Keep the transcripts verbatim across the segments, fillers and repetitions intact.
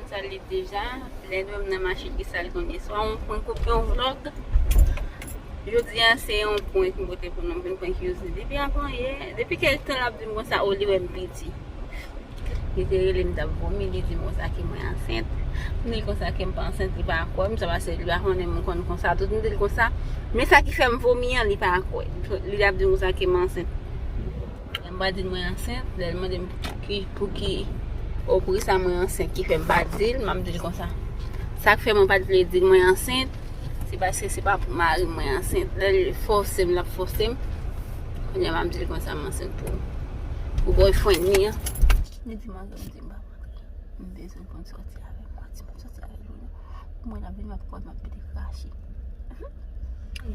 Sa li deja, lè nou menm nan machin ki sal kounye swa, yon prank oubyen yon vlog. Jodi a se yon prank m pote pou nou, m vin prank Youzli. Depi avan yè, depi kèk tan l ap di m konsa, o li wè m piti. Li te rele m t ap vomi, li di m konsa ke mwen ansent. M di l konsa ke m pa ansent, li pa kwè m, sa pase li pa konnen m konn konsa, tout m di l konsa. Men sa ki fè m vomi an, li pa kwè. Li t ap di m konsa ke m ansent. Lè m pa di l mwen ansent, lè l mande m pou ki, pou ki opre sa mwen ansent ki fè m pa di l, m ap di l konsa. Sa k fè mwen pa t vle di l mwen ansent, se paske se pa pou mari m mwen ansent. Lè l fòse m, l ap fòse m. Kounye a m ap di l konsa m ansent pou, pou boyfriend li an. Li di m anvan m di m pa antre. M bezwen konn sòti avè m. Mwen di m ap sòti avè l. Mwen ap vin, m ap kwè m ap pete krache.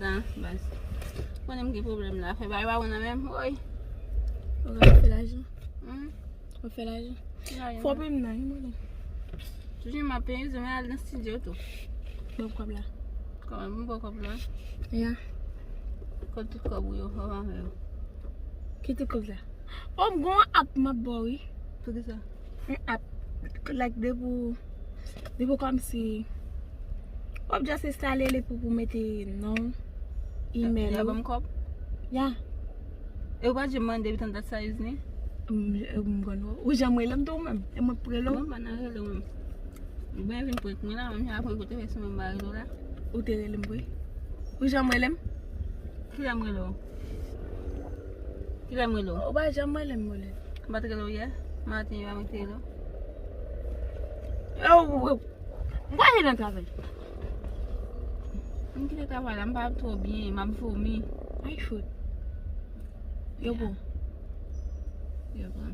Dan, baz. Konnen m gen pwoblèm la. Fè bagay pa bon nan menm, woy. Ou ka fè lajan. Hmm? Ou fè lajan. Lajan. Fò peye m nan, wi, mwen. Toujou m ap peye, se mwen al nan studio tou. Ban m kòb la. Kòman m pran kòb la? Ya. Kot tout kòb ou yo, kòb avè yo. Ki tout kòb sa? O, m gon app m ap ba w, wi. Pou ki sa? Yon app, like, depi w, depi w kòmsi, w ap just enstale li pou, pou mete non, email ou. Ya, ban m kòb? Ya. E w pa janm mande depi tan dat sa, Youzli? M, m konn ou. Ou janm rele m tou menm? E mwen k rele w? Mwen pa nan rele w menm. Ou byen vin prank mwen la, menm jan apre kote fè sou menm bagay la. Ou te rele m vre? Ou janm rele m? Kilè m rele w? Kilè m rele w? Ou pa janm rele m, Molèt. M pa t rele w yè? Maten, yo pa mwen te rele w? Yo, yo, yo. M prale nan travay. M kite travay la, m pa twò byen, m ap vomi. Ay, fout. Yo bon. Yo bon.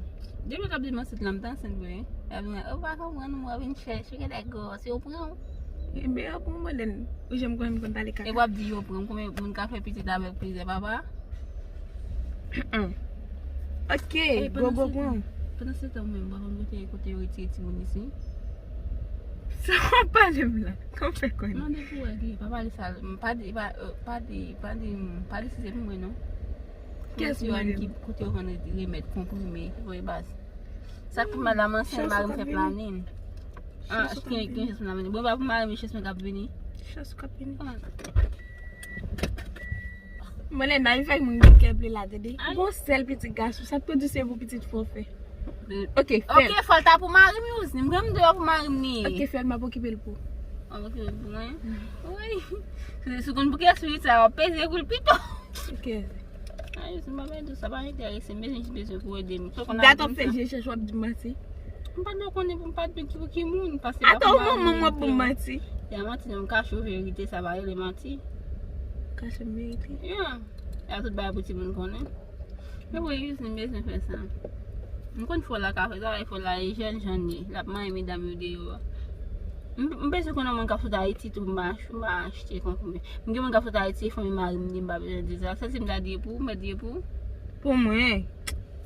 Depi w t ap di m ansent la, m t ansent vre. Epi, ou pa konprann, mwen vin chèche, gen nèg gwo, se yo pran w. Enben, yo pran mwen, ou janm konnen m konn pale kaka. E w ap di yo pran m, konbyen moun ka fè pitit avèk plizyè papa? Ok, gogo pran. Pandan se tan, ou menm, ou pa konn kote, kote yo retire timoun isi? Sa w ap pale m la? Kòman w fè konnen? Mande pou wè ki, pa pale sa, pa di, pa, pa di, pa di, pa di si se pou mwen, non. Kiyès mwen menm? Kote yo vann remèd konprime, vre baz. Sa k pi mal la, m ansent, mari m fè planin. Ah, gen, gen chans mwen ap vini. Bon, pa pou mari m, chans mwen k ap vini. Chans ou k ap vini. Mwen lè nan fèk moun gen kè ple la, tande. Gon sèl pitit gason, sa t pou di se pou pitit fò fè. Ok, fè l. Ok, fò l ta pou mari m, Youzli. M granm de pou mari m li ye. Ok, fè l, m ap okipe l pou. M ap okipe l pou mwen? Wi. Se sou konn pou kiyès pitit sa, w ap peze pou l pito. Ok. Ay, Youzli, m pa mèt di w sa, pa enterese m, bezwen, jis bezwen pou ede m. Dat w ap fè je chèch, w ap di m manti. M pa t dwe konnen, m pa t dwe ki pou ki moun, paske pa pou mari m. Atò, manman m w ap ban m manti. Ya manti, non, m kache w verite, sa pa rele manti. Kache m verite? Ya. Ya tout bagay pou timoun konnen. Men vre, Youzli, m bezwen fè sa. M konn fò la ka fè sa, e fò la e jèn jan li ye. L ap manyen medam yo deyò a. M, m bezwen konnen moun k ap sot Ayiti tou, m pa, m pa achte konprime. M gen moun k ap sot Ayiti, e fanmi mari m li, m pa bezwen di sa. Sèl si m ta di e pou ou, m mèt di e pou ou. Pou mwen.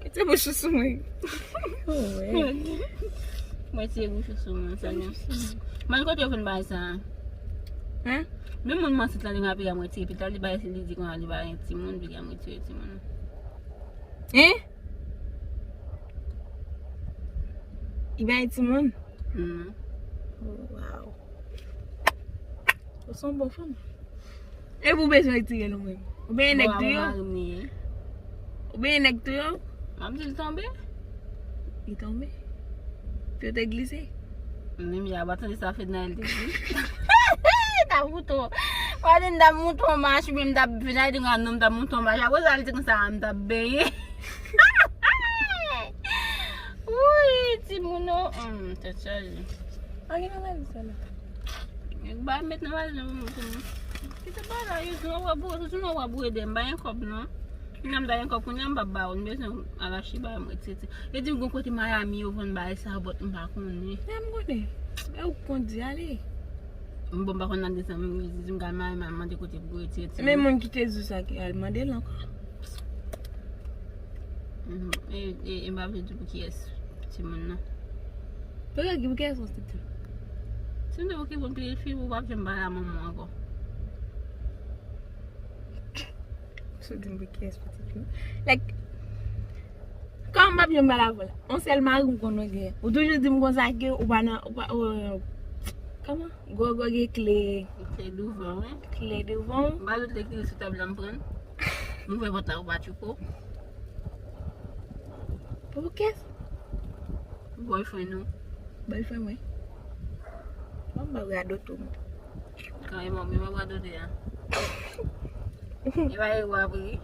Mete bouch ou sou mwen. Mwen tire bouch ou sou mwen, sa gen. Mwen kote yo fè bagay sa? Hein? Menm moun manti lan li rape a mwen tire pitit la, li bay li di konsa li bay timoun, pitit la mwen tire timoun. Hein? Li bay timoun? Hmm. Oh, wow. Ou se yon bon fanm. Epi w bezwen retire l ou menm? Ou benyen nèg tou yo? Ou benyen nèg tou yo? M ap di l tonbe. Li tonbe? Pye w te glise? Menm jan, w pa tande sa Fednaelle te di? Ta mouton. W pa tande m ta mouton mach, oubyen m ta Fednaelle te di non, m ta mouton mach. Apre sa, li te konsa, m ta benyen. Wouy, timoun o. Hmm, tèt chaje. Pa gen analiz sa la. Ba met nan valiz la pou mwen. Kite bagay la, yo di w ap boure, yo di w ap boure de m, ba yon kòb non. Kounya m ba yon kòb, kounya m p ap ba ou, m bezwen al achte bagay mwen, tete. Yo di m gon kote Miami yo vann bagay sa, but m pa konnen. Men m konnen. E ou kondi ale. M bon, m pa konn nan desanm, m di m ka al Miami, al mande kote pou retire timoun. Men moun ki te di w sa ki al mande l ankò. Mhm. E, e, e m pa vle di pou kiyès timoun nan. Pou kiyès, pou kiyès ou te di? Si m te pou ki moun pil fi, ou p ap janm pale a manman w ankò. Si w di m pou kiyès pitit fi. Like, M p ap janm pale avè w. Yon sèl mari m konn ou gen. Ou toujou di m konsa ke ou pa nan, ou pa, ou, kòman? Gògò gen kle. Kle douvan, wi. Kle douvan. M pa doute kle sou tab la m pran. M ouvè pòt la pou pa tchouko. Pou kès? Boyfriend ou. Boyfriend mwen. Mwen mwen radote w. Kan e mwen, mwen radote a. E pa e w ap ri.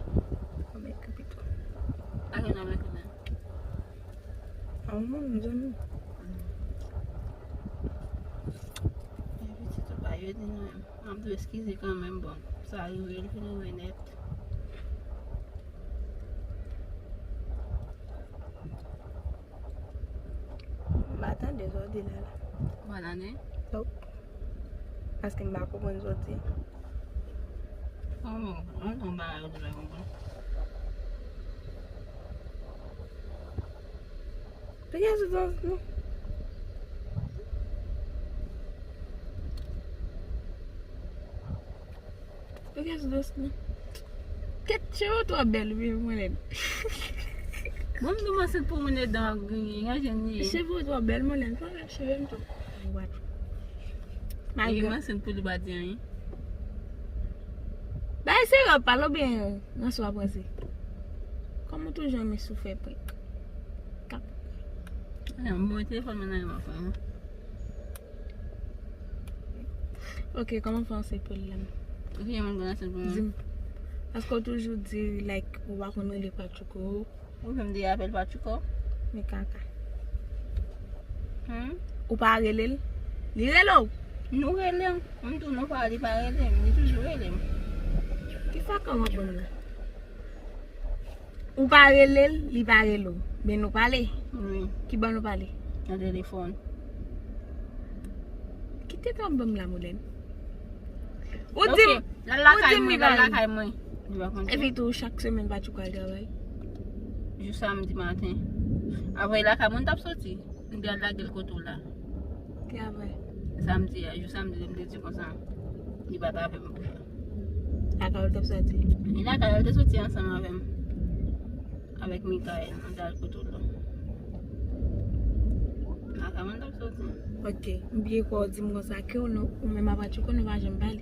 Mwen ki pito. Ak yon nonm ki la. A yon moun, zanmi. E pitit ou pa yo di nou menm. M ap dwe eskize kanmenm, bon. Sa rive, l vin rive nèt. M pa tande sa w di la la. Ou pa tande? Nope. Paske m pa konprann sa w di. Kòman? An, an, bagay ou di la konprann. Pike sou dòs nou. Pike sou dòs nou. Kèt, cheve w twò bèl, wi, mwen lèd. Bon, m di w m ansent pou moun edan griyen, an jan li ye. Cheve w twò bèl, mwen lèd. Fò w fè cheve m tou. What? E m ansent pou li pa di anyen. Bay se ròb pa l oubyen nan swa panse. Kòman w toujou renmen soufè prank? Kap. Anyen, m bon telefòn mwen nan men m ap fè, wi. Ok, kòman fè yon sèl pou li la? Ou ki moun konn ansent pou mwen? Di m. Paske w toujou di, like, ou pa konn rele Patchouko. Ou menm de apèl pa tchouko. Men kaka. Hmm? Ou pa rele l? Li rele w? Nou rele m. M tou nou pa, li pa rele m. Li toujou rele m. Ki sa kòman bann la? Ou pa rele l, li pa rele w. Men nou pale. Wi. Ki ban nou pale? Nan telefòn. Kite tan banm la, Moulèn. Ou di m, l al lakay mwen, l al lakay mwen. Li pa konn. Epi tou, chak semèn, Patchouko al travay. Jou samdi maten. Apre lakay mwen, t ap soti. M te al lage l kote w la. Ki apre? Samdi a, jou samdi, m te di konsa. Li pa t avè m pou sa. Lakay ou l t ap soti? Li lakay, li te soti ansanm avè m. Avèk Mikaèl, nou t al kote w la. Lakay mwen t ap soti. Ok, m byen kwè w di m konsa ke w, nou, ou menm a Patchouko, nou pa janm pale.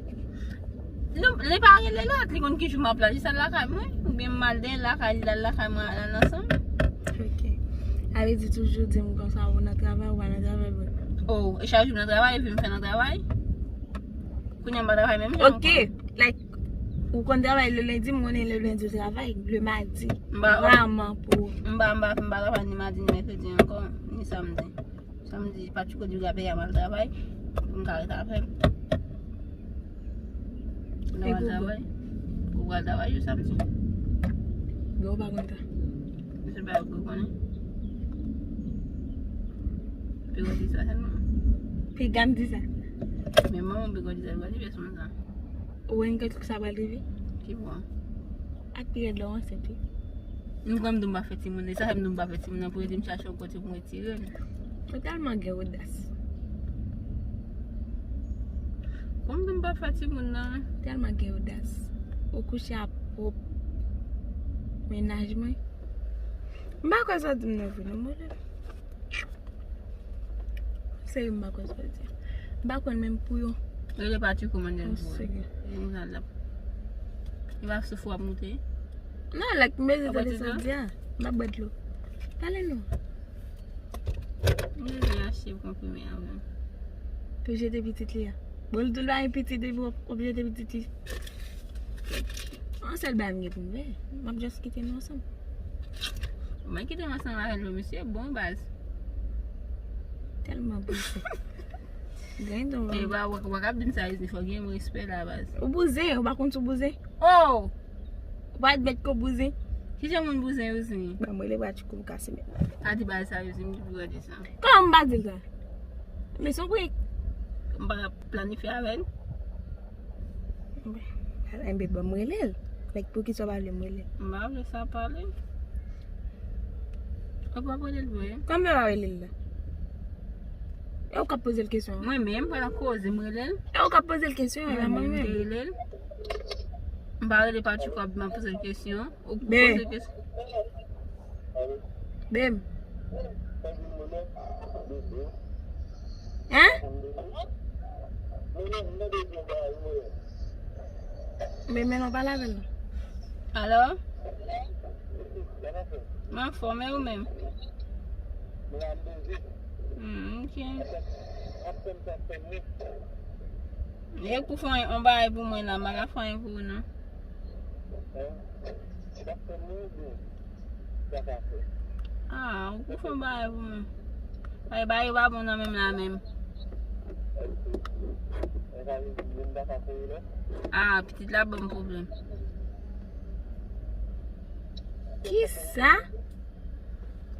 Nou, li pa rele lòt, li konn ki jou m ap la, jis al lakay mwen, oubyen m al dèyè lakay li, l al lakay mwen, al ansanm. Ok. Sa vle di toujou di m konsa, ou nan travay, ou pa nan travay, bon. Oh, e chak jou m nan travay, epi m fè nan travay. Kounye a m pa travay menm jan ankò. Ok, like, ou konn travay le lendi, m konnen le lendi ou travay, le madi. M pa, raman pou. M pa, m pa, m pa travay ni madi, ni mèkredi ankò, ni samdi. Samdi, Patchouko di l ka peye m al travay, pou m ka ret avè l. Lè w al travay, ou pral travay jou samdi. Gwo pa konn sa. Se pa yo ki konnen. Piga di sa sèlman. Piga m di sa. Men manman Piga di sa, Piga di pèsonn sa. Ou wè yon kèk sa pral rive? Ki bò? Ak Piga di la w ansent, wi. M kwè m di m pa fè timoun, e sa fè m di m pa fè timoun nan, pou yo di m chache yon kote pou m retire l. Ou tèlman gen odas. Kwè m di m pa fè timoun nan. Tèlman gen odas. Ou kouche a pwòp mennaj mwen. M pa kwè sa w di m nan vre, non, mwen. Serye, m pa kwè sa w di a. M pa kwè l menm pou yo. Rele Patchouko, mwen di l pou ou. Serye. Li pa soufri w ap moute. Non, like, m bezwen tande sa w di a. M ap bwè dlo. Pale non. M bezwen achte konprime avè m. Pou jete pitit li a. Bon, l tou la yon pitit epi w ap jete pitit li. Yon sèl bagay m gen pou m fè. M ap just kite nou ansanm. Mwen kite m ansanm avè l, misye bon baz. Tèlman bouzen. Gen don. E ba, w, w ka bin sa izi, fò gen respè la baz. Ou bouzen, ou pa konn sou bouzen. Oh! Ou pa admèt ke w bouzen. Ki jan moun bouzen yo zen? Ban mwen le bra ti kou m kase men. Pa di baz sa yo zen, m di pou gade sa. Kòman m pa di l sa? Men se yon prank. M pa planifye avè l. Enben, ban m rele l. Like, poukisa w pa vle m rele l? M pa vle sa pale. Ou pa rele l vre? Kòman w pa rele l la? E ou k ap poze l kesyon an? Mwen menm, pandan koze, m rele l. E ou k ap poze l kesyon an, la mwen menm. Mwen menm, m te rele l. M pa rele pa ti kòb, m ap poze l kesyon. Ou poze kesyon. Bem. Hein? Bem, men non, pale avè l. Alo? M anfòm, e ou menm? Hmm, ok. E pou fè yon bagay pou mwen la, m pa ka fè anyen pou ou non. Ah, ou pou fè yon bagay pou mwen. Bagay, bagay yo pa bon nan menm la menm. Ah, pitit la ban m pwoblèm. Kisa?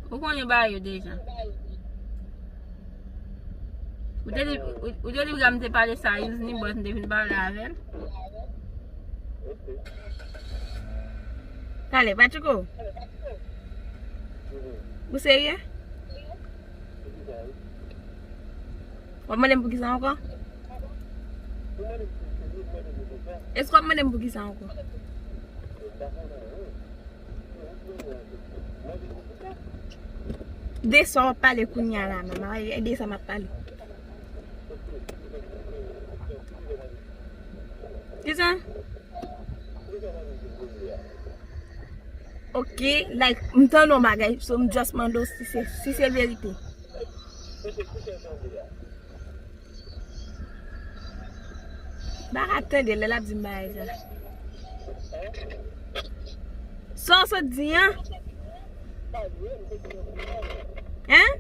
Ou konnen bagay yo deja. Ou te di, ou, ou te di m te pale sa Yuzny, but m te vin pale avè l. Pale, Patchiko. Ou serye? W ap mande m poukisa ankò? Èske w ap mande m poukisa ankò? De sa w ap pale kounye a la, manman. E de sa m ap pale. Kisa? Ok, like, m tande yon bagay, so m just mande w si se, si se verite. M pa ka tande lè l ap di m bagay sa. Sa w sot di an? Hein?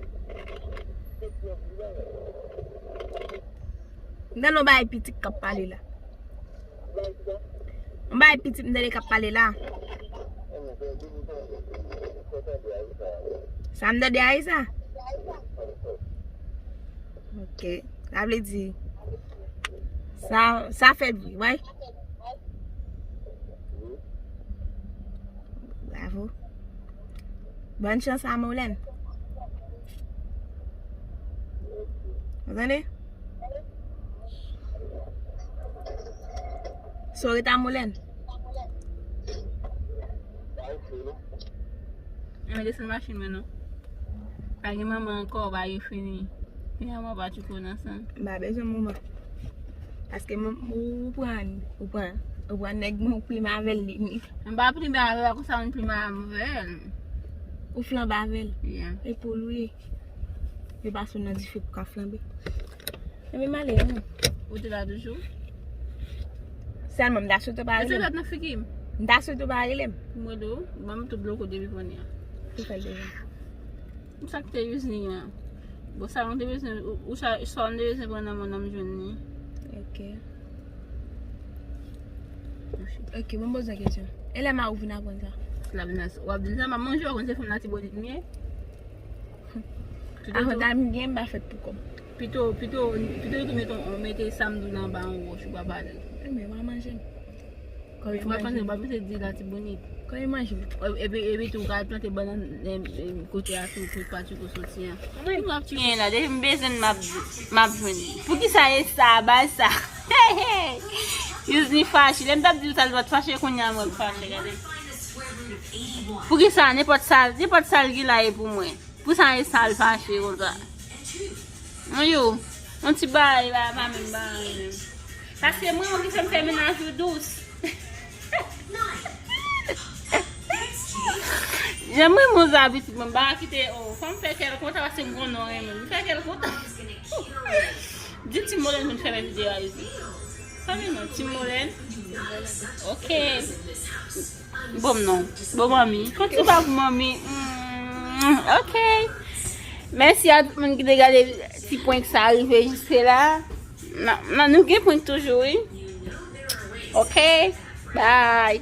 M tande yon bagay pitit k ap pale la. M bay pitit m tande k ap pale la. Sa m tande a ye sa? Ok. Sa vle di sa, sa fèt vre, wi. Bravo. Bòn chans a Moulèn. Ou tande? Sou ret a Moulèn. Mwen desann machin mwen non. Pa gen manman ankò, bagay yo fini. Finalman, pa tchouko nan san. M pa bezwen manman. Paske m, ou pran, ou pran, ou pran nèg mwen, ou plime avè l li. M pa plime avè l, konsa m plime avè l. Ou flanbe avè l. Yeah. E pou l wi. Yo pase w nan dife pou ka flanbe. Ebyen m ale non. Ou te la toujou? Sèlman m ta swete w pa rele m. Nan figi m. M ta swete w pa rele m. Pou mwen do, mwen m tou bloke w depi kounye a. Ou fè l deja. Sa k te Yuzny an. Bon, sa nou te bezwen, ou, ou sa, sa nou te bezwen pran nan mwen nan m jwenn li. Ok. Ok, bon, poze yon kesyon. E lè mari w vin aprann sa? Lè l ap vin, w ap di l sa, m ap manje, w konn se fanm Latibonit m ye. Avantaj m gen, m pa fèt pou kòb. Pito, pito, pito yo tou mete, mete sa m di w nan anba yon wòch, ou pa pale. Ebyen, w a manje m. Kòm yo manje. Ou pa panse di Latibonit. Kòm yo manje. Epi, epi tou, ou ka al plante bannann, em, em, kote a tou, kote pa tchouko soti a. Mwen, m ap tchouko la, depi m bezwen l, m ap, m ap jwenn li. Poukisa e sa, bay sa? Yuzny fache. Lè m t ap di w sa, l pa t fache, kounye a mwen fache, gade. Poukisa, nenpòt sa, nenpòt sa l gen la e pou mwen. Pou sa e sa l fache konsa. Mwen yo, yon ti bagay la, pa menm bagay menm. Paske mwen, mwen ki fè m fè mennaj ou dous. Jan mwen, mwen sa pitit mwen, m pa kite, oh, fò m fè kè l kontan, paske m konnen w renmen m. M fè kè l kontan. Di Team Molène pou n fèmen videyo a, Yuzny. Fèmen non, Team Molène. Ok. Bon non. Bon manmi. Fè ti pa pou manmi. Mm, ok. Mèsi a tout moun ki te gade ti prank sa rive jiske la. Nan, nan nou gen prank toujou, wi. Ok. Bye.